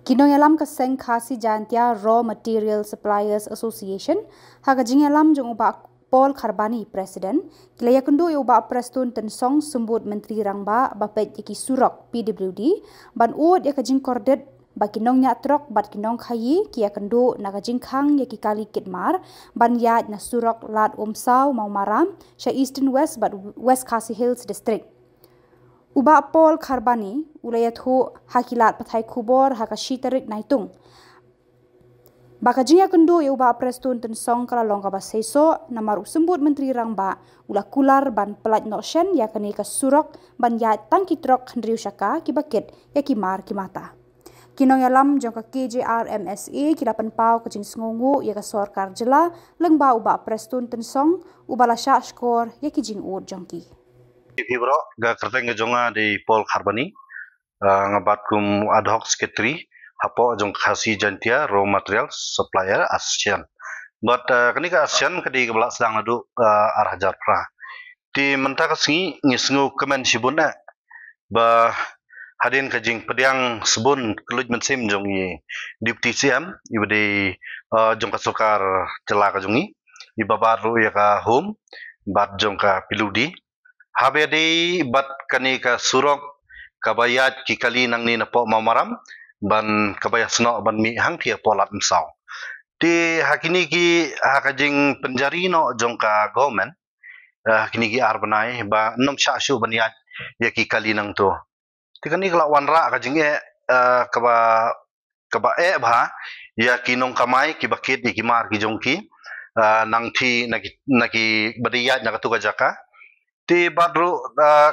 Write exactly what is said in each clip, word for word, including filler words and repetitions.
Ki nongïalam ka seng Khasi Jaintia Raw Material Suppliers Association, ha ka jingïalam jong u Bah Paul Kharbani, President, ki la ïakynduh ïa u Bah Prestone Tynsong, Symbud Myntri Rangbah ba peit ïa ki surok, P W D, ban ud ïa ka jingkordit ba ki nongñiah trok bad ki nongkhaïi ki ïakynduh na ka jingkhang ïa ki kali kit mar ban ïaid na surok Lad Umsaw Mawmaram sha Eastern West bad West Khasi Hills District. U Bah Paul Kharbani u la ïathuh ha ki lad pathai khubor ha ka shi tarik Naitung ba ka jingïakynduh ïa u Bah Prestone Tynsong ka la long kaba seisoh, namar u Symbud Myntri Rangbah u la kular ban pyllait noh shen ïa kane ka surok ban ïaid tang ki trok hynriew shaka kiba kit ïa ki mar ki mata. Ki nongïalam jong ka K J R M S A ki la pynpaw ka jingsngewnguh ïa ka sorkar jylla lyngba u Bah Prestone Tynsong uba la shah shkor ïa ki jingud jong ki. Hi bro, ka kyrteng ka jong nga dei Paul Kharbani. Ah, nga bat kum ad hoc secretary hapoh jong Khasi Jaintia Raw Material Supplier Association. Bad, ah, kane ka association ka dei kaba la sdang naduh, ah, ar hajar phra. Te mynta ka sngi ngi sngewkmen shibun eh ba hadien ka jingpdiang sbun kylluid mynsiem jong i Deputy C M iba dei, ah, jong ka sorkar jylla ka jong ngi, iba bat ruh ïa ka Home bad jong ka P W D, haba ïadei bad kane ka surok kaba ïaid ki kali nangne napoh Mawmaram ban kaba ïasnoh ban mih hangtei hapoh Lad Umsaw. Te ha kine ki, ha ka jingpynjari noh jong ka government, eh, ha kine ki ar bnai ba ym shah shuh ban ïaid ïa ki kali nangto. Te kane ka la wanrah ka jingeh, eh, kaba, kaba eh bha ïa ki nongkamai kiba kit ïa ki mar ki jong ki, eh, nangtei na ki, na ki ba dei ïaid na katu ka jaka. Te bad ruh, eh,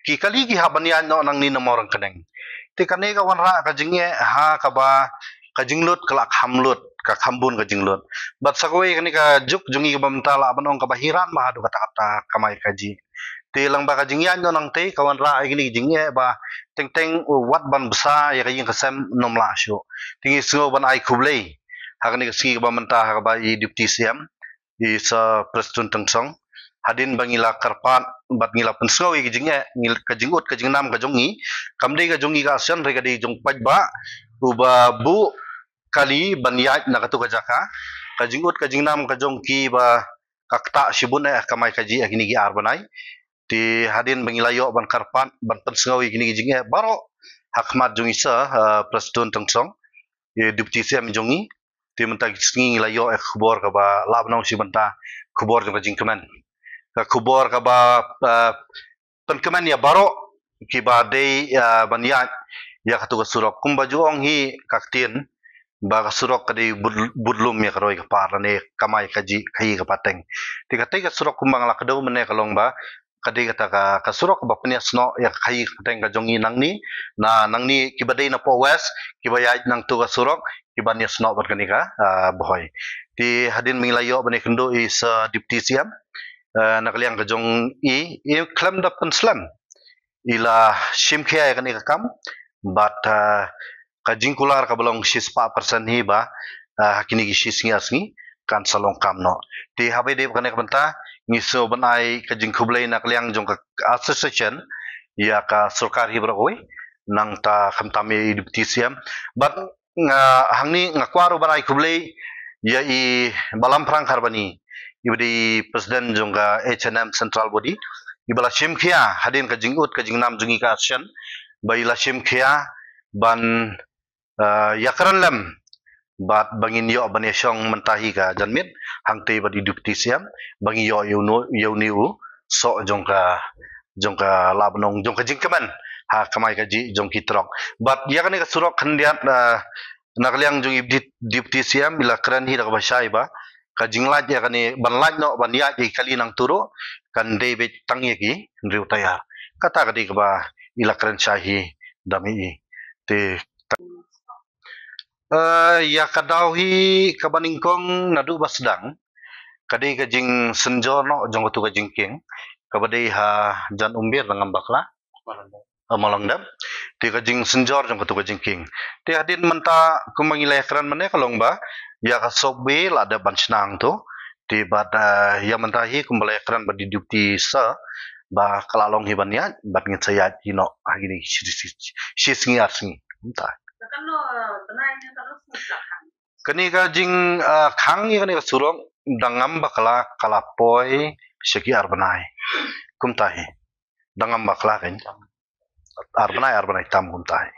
ki kali ki hap ban ïaid noh nangne na Mawryngkneng. Te kane ka wanrah ka jingeh ha kaba ka jinglut ka la kham lut, ka kham bun ka jinglut. Bad sa kawei kane ka juk jong ngi kaba mynta lah ban ong kaba hiran bha haduh katta katta kamai kajih. Te lyngba ka jingïaid noh nangtei ka wanrah ïa kine ki jingeh ba teng teng u wat ban bsa ïa ka ïing ka sem ym lah shuh. Te ngi sngew ban ai khublei ha kane ka sngi kaba mynta ha kaba i Deputy C M, i Sir Prestone Tynsong, hadien ba ngi la kyrpad bad ngi la pynsngew ïa ka jingeh, ngi, ka jingud ka jingnam ka jong ngi kam dei ka jong ngi ka association, hynrei ka dei jong paidbah uba buh kali ban ïaid na katu ka jaka. Ka jingud ka jingnam ka jong ki ba ka ktah shibun eh kamai kajih ha kine ki ar bnai. Te hadien ba ngi la ïoh ban kyrpad ban pynsngew ïa kine ki jingeh baroh ha khmat jong i Sir, eh, Prestone Tynsong, i Deputy C M jong ngi. Te mynta ki sngi ngi la ïoh ïa ka khubor kaba lah ban ong shi bynta khubor jong ka jingkmen. Ka khubor kaba, eh, pynkmen ïa baroh kiba dei, eh, ban ïaid ïa katu ka surok. Kumba ju ong hi ka ktien ba ka surok ka dei bud-, budlum ïa ka roi ka par lane kamai kajih khaïi ka pateng. Te katei ka surok kumba nga la kdew mynne ka long ba ka dei kata ka, ka surok kaba pynïasnoh ïa ka khaïi ka pateng ka jong ngi nangne, na nangne kiba dei napoh West kiba ïaid nangtu ka surok kiban ïasnoh bad kane ka, ah, Bhoi. Te hadien ba ngi la ïoh ban ïakynduh i Sir Deputy C M, eh, na ka liang ka jong i, i khlem da pynslem i la shim khia ïa kane ka kam bad, ah, ka jingkular kaba long shispah percent hi ba, ah, ha kine ki shi sngi ar sngi kan sa long kam noh. Te haba ïadei bad kane ka bynta ngi sngew ban ai ka jingkhublei na ka liang jong ka association ïa ka sorkar hi baroh kawei, nangta khamtam ïa i Deputy C M. Bad nga, hangne nga kwah ruh ban ai khublei ïa i Bah Lamphrang Kharbani, iba dei President jong ka H N M Central Body, iba la shim khia hadien ka jingud ka jingnam jong ngi ka association, ba i la shim khia ban, eh, ïakren lem bad ba ngin ïoh ban ïashong mynta hi ka janmiet hangtei bad i Deputy C M ba ngin ïoh ïa uno, ïa une u soh jong ka, jong ka lah ban ong jong ka jingkmen ha kamai kajih jong ki trok. Bad ïa kane ka surok khyndiat, eh, na ka liang jong i Deputy, Deputy C M i la kren hi da kaba shai ba ka jinglait ïa kane ban lait noh ban ïaid ïa ki kali nangtu ruh kan dei beit tang ïa ki hynriew taïar. Kata ka dei kaba i la kren shai hi da ma i. Te Eh, ïa ka daw hi kaba nyngkong naduh ba sdang ka dei ka jingsynjor noh jong katu ka jingkieng kaba dei ha Jan Umbir Rangam Bakla, eh, Mawlangdep. Te ka jingsynjor jong katu ka jingkieng. Te hadien mynta kumba ngi la ïakren mynne ka long ba ïa ka Sopway la dep ban shna hangtu. Te bad, eh, ïa mynta hi kumba la ïakren bad i Deputy Sir ba ka la long hi ban ïaid bad ngin sa ïaid hi noh ha kine shi, shi, shi, shi sngi ar sngi mynta. Kane ka jing, ah, khang ïa kane ka surok da ngam bakla ka la poi sha ki ar bnai. Kumta hi. Da ngam bakla kan. Ar bnai, ar bnai tam kumta hi.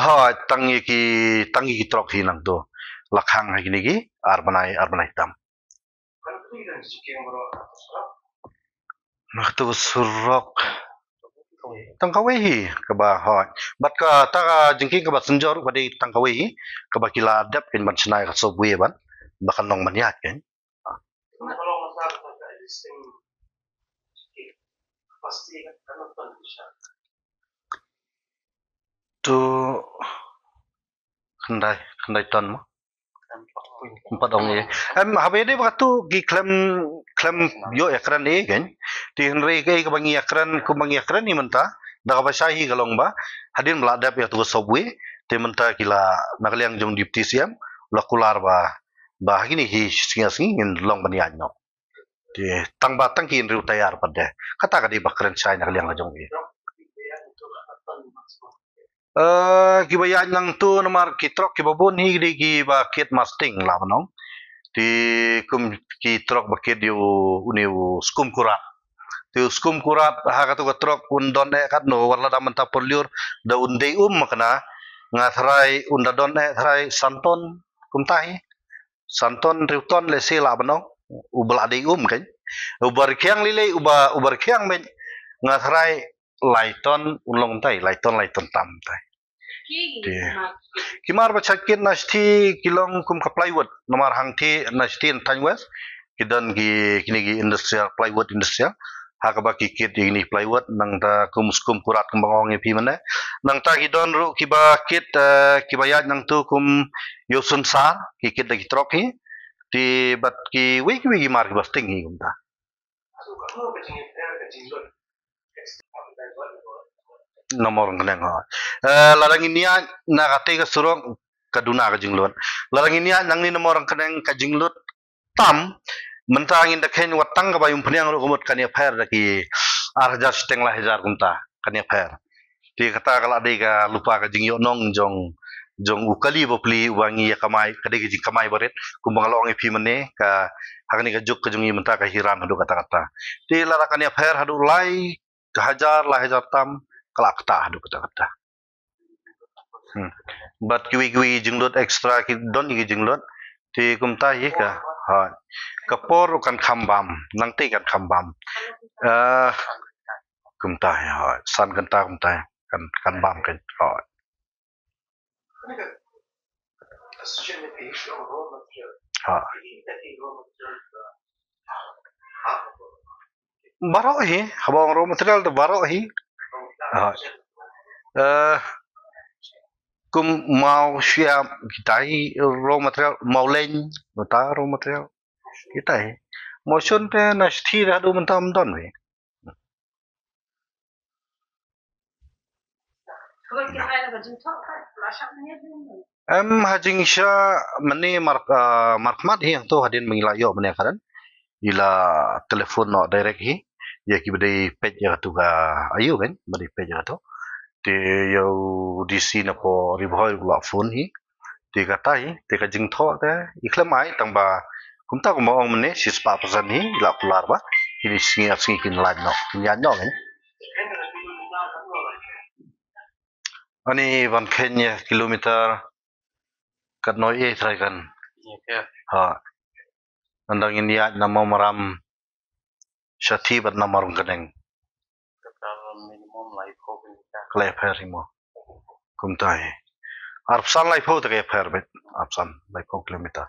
Hooid, tang ïa ki, tang ïa ki trok hi nangto. La khang ha kine ki ar bnai, ar bnai tam. Na kato ka surok tang kawei hi kaba, hooid. Bad kata ka jingkieng kaba synjor ruh ka dei tang kawei hi kaba ki la dep kan ban shna ïa ka subway ban ba kan long ban ïaid kan. To khyndai, khyndai ton mo. Em pat ong ïa. Em, haba ïadei bad kato ki khlem, khlem ïoh ïakren ïa kan. Te hynrei kaei kaba ngi ïakren, kumba ngi ïakren hi mynta da kaba shai hi ka long ba hadien ba la dep ïa kato ka subway, te mynta ki la, na ka liang jong Deputy C M la kular ba, ba ha kine ki sngi ar sngi ngin long ban ïaid noh. Te tang ba tang ki hynriew tayar pat de. Kata ka dei ba kren shai na ka liang ka jong ki. Eh, kiba ïaid nangto namar ki trok kiba bun hi ki dei kiba kit masting lah ban ong. Te kum ki trok ba kit ïa u, une u skum kurat. Te u skum kurat ha kato ka trok un don eh katno, wat la da mynta por lyiur da un dei um ma kane, nga tharai un da don eh tharai san ton kumta hi. San ton, hynriew ton lehse lah ban ong, uba la dei um kan. Uba rkhiang lei lei, uba, uba rkhiang beit, nga tharai lai ton un long kumtai, lai ton, lai ton tam kumtai. Te ki mar ba shait kit na shithi ki long kum ka plywood, namar hangtei na shithi na thaiñ West ki don ki, kine ki industrial, plywood industrial. Ha kaba ki kit ïa kine plywood, nangta kum skum kurat kumba nga ong ïa phi mynne. Nangta ki don ruh kiba kit, eh, kiba ïaid nangto kum ïa u synsar, ki kit da ki trok hi. Te bad kiwei kiwei ki mar kiba sting hi kumta. Na Mawryngkneng, hooid. Eh, lada ngin ïaid na katei ka surok ka duna ka jinglut. Lada ngin ïaid nangne na Mawryngkneng ka jinglut tam, mynta ngin da kheiñ wat tang kaba ïa umphniang ruh ka mut kan ïapher da ki ar hajar shiteng lai hajar kumta, kan ïapher. Te kata ka la dei ka lypa ka jingïohnong jong, jong u kali bapli uba ngi ïa kamai, ka dei ka jingkamai barit, kumba nga la ong ïa phi mynne, ka ha kane ka juk ka jong ngi mynta ka hiran haduh katta katta. Te lada kan ïapher haduh lai hajar, lai hajar tam, ka la ktah haduh katta katta. Hmm. Bad kiwei kiwei ki jinglut extra ki don ki jinglut. Te kumta hi ka. Ha. Ka por kan kham bam, nangtei kan kham bam. Eh, kumta hi, ha. San kynta kumta kan, kan bam kan. Ha. Ha. Baroh hi, haba ong raw material te baroh hi. Ha. Eh, kum maw shyiap kita hi raw material, maw leng, mynta raw material kita hi. Maw shun te na shithi da haduh mynta ym don hi. Em, ha jingshisha mynne mar, ah, markhmat hi hangto hadien ba ngi la ïoh mynne kren. I la telephone noh direct hi ïa kiba dei peit ïa kato ka aïu kan, ba dei peit ïa kato. Te ïa u D C na pdeng Ri Bhoi u la phone hi. Te kata hi, te ka jingthoh te i khlem ai tang ba kumta kumba ong mynne shispah percent hi i la kular ba kine sngi ar sngi kin lait noh, kin ïaid noh kan. Ani ban kheiñ ïa kilometer katno ïa trai kan. Ha. Nda ngin ïaid na Mawmaram shathie bad na Mawryngkneng. Ka la ïapher hi mo. Kumta hi. Arphew san laiphew te ka ïapher beit. Arphew san laiphew kilometer.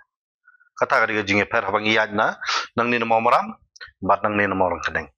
Kata ka dei ka jingïapher haba ngi ïaid na nangne na Mawmaram bad nangne na Mawryngkneng.